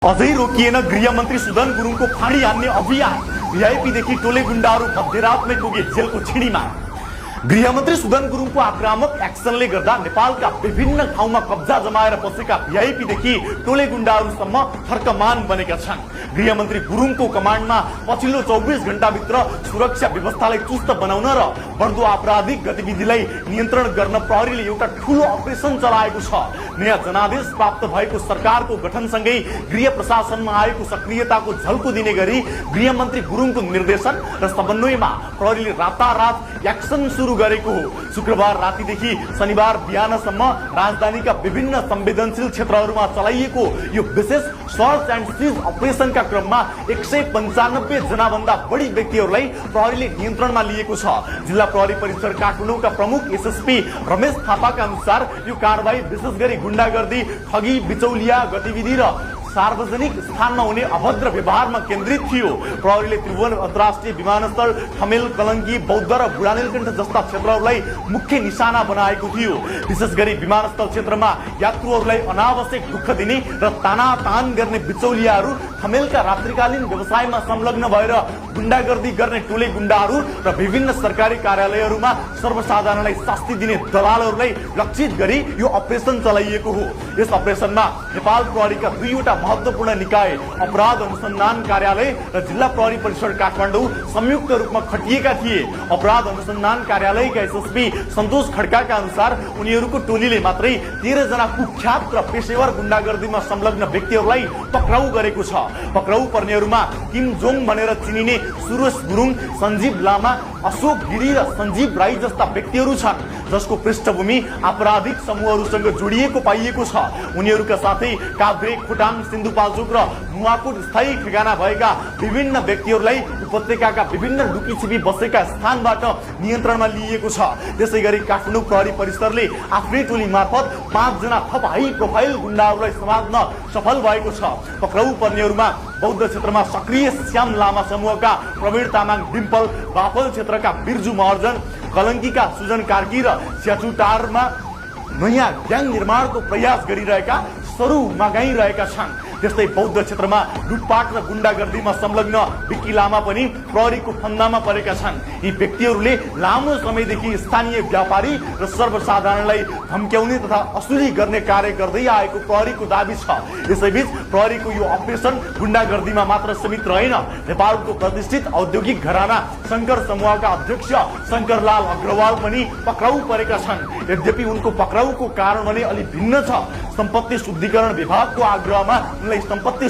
अझै रोकिएन गृहमन्त्री सुदन गुरुङको फाँडी हान्ने अभियान। भिआइपीदेखि टोले गुण्डाहरू मध्यरातमै पुगे जेलको छिडीमा। गृहमन्त्री सुदन गुरुङको आक्रामक एक्सनले गर्दा नेपालका विभिन्न ठाउँमा कब्जा जमाएर बसेका भिआइपीदेखि टोले गुण्डाहरूसम्म थर्कमान बनेका छन्। गृहमन्त्री गुरुङको कमान्डमा पछिल्लो 24 घण्टाभित्र सुरक्षा व्यवस्थालाई चुस्त बनाउन र बढ्दो आपराधिक गतिविधिलाई नियन्त्रण गर्न प्रहरीले एउटा ठूलो अपरेसन चलाएको छ। नयाँ जनादेश प्राप्त भएको सरकारको गठनसँगै गृह प्रशासनमा आएको सक्रियताको झल्को दिने गरी गृहमन्त्री गुरुङको निर्देशन र समन्वयमा प्रहरीले रातारात एक्सन सुरु गरेको हो। शुक्रबार रातिदेखि शनिबार बिहानसम्म राजधानीका विभिन्न संवेदनशील क्षेत्रहरूमा चलाइएको यो विशेष सर्च एन्ड सिज अपरेसनका क्रममा 195 जना भन्दा बढी व्यक्तिहरूलाई प्रहरीले नियन्त्रणमा लिएको छ। जिल्ला प्रहरी परिसर काठमाडौँका प्रमुख एसएसपी रमेश थापाका अनुसार यो कारबाही विशेष गरी गुण्डागर्दी, ठगी, बिचौलिया गतिविधि र सार्वजनिक स्थानमा हुने अभद्र व्यवहारमा केन्द्रित थियो। प्रहरीले त्रिभुवन अन्तर्राष्ट्रिय विमानस्थल, ठमेल, कलङ्की, बौद्ध र बुढानीलकण्ठ जस्ता क्षेत्रहरूलाई मुख्य निशाना बनाएको थियो। विशेष गरी विमानस्थल क्षेत्रमा यात्रुहरूलाई अनावश्यक दुःख दिने र तानातान गर्ने बिचौलियाहरू, ठमेलका रात्रिकालीन व्यवसायमा संलग्न भएर गुण्डागर्दी गर्ने टोले गुण्डाहरू र विभिन्न सरकारी कार्यालयहरूमा सर्वसाधारणलाई शास्ति दिने दलालहरूलाई लक्षित गरी यो अपरेसन चलाइएको हो। यस अपरेसनमा नेपाल प्रहरीका दुईवटा महत्वपूर्ण निकाय अपराध अनुसन्धान कार्यालय र जिल्ला प्रहरी परिसर काठमाडौँ संयुक्त रूपमा खटिएका थिए। अपराध अनुसन्धान कार्यालयका एसएसपी सन्तोष खड्काका अनुसार उनीहरूको टोलीले मात्रै 13 जना कुख्यात र पेशेवर गुण्डागर्दीमा संलग्न व्यक्तिहरूलाई पक्राउ गरेको छ। पक्राउ पर्नेहरूमा किम जोङ भनेर चिनिने सुरेश गुरुङ, सञ्जीव लामा, अशोक गिरी र सञ्जीव राई जस्ता व्यक्तिहरू छन्, जसको पृष्ठभूमि आपराधिक समूहहरूसँग जोडिएको पाइएको छ। उनीहरूका साथै काभ्रे, खोटाङ, सिन्धुपाल्चोक र नुवाकोट स्थायी ठेगाना भएका विभिन्न व्यक्तिहरूलाई उपत्यकाका विभिन्न लुकीछिपी बसेका स्थानबाट नियन्त्रणमा लिएको छ। त्यसै गरी काठमाडौँ प्रहरी परिसरले आफ्नै टोली मार्फत 5 जना थप हाई प्रोफाइल गुण्डाहरूलाई समात्न सफल भएको छ। पक्राउ पर्नेहरूमा बौद्ध क्षेत्रमा सक्रिय श्याम लामा समूहका प्रवीण तामाङ डिम्पल, बाफल क्षेत्रका बिर्जु महर्जन, कलङ्कीका सुजन कार्की र स्याचुटारमा नयाँ ग्याङ निर्माणको प्रयास गरिरहेका सरू मागाइरहेका छन्। त्यस्तै बौद्ध क्षेत्रमा लुटपाट र गुण्डागर्दीमा संलग्न विक्की लामा पनि प्रहरीको फन्दामा परेका छन्। यी व्यक्तिहरूले लामो समयदेखि स्थानीय व्यापारी र सर्वसाधारणलाई धम्क्याउने तथा असुली गर्ने कार्य गर्दै आएको प्रहरीको दाबी छ। यसैबीच प्रहरीको यो अपरेसन गुण्डागर्दीमा मात्र सीमित रहेन। नेपालको प्रतिष्ठित औद्योगिक घराना शङ्कर समूहका अध्यक्ष शङ्करलाल अग्रवाल पनि पक्राउ परेका छन्। यद्यपि उनको पक्राउको कारण भने अलि भिन्न छ। सम्पत्ति शुद्धिकरण विभागको आग्रहमा उनलाई सम्पत्ति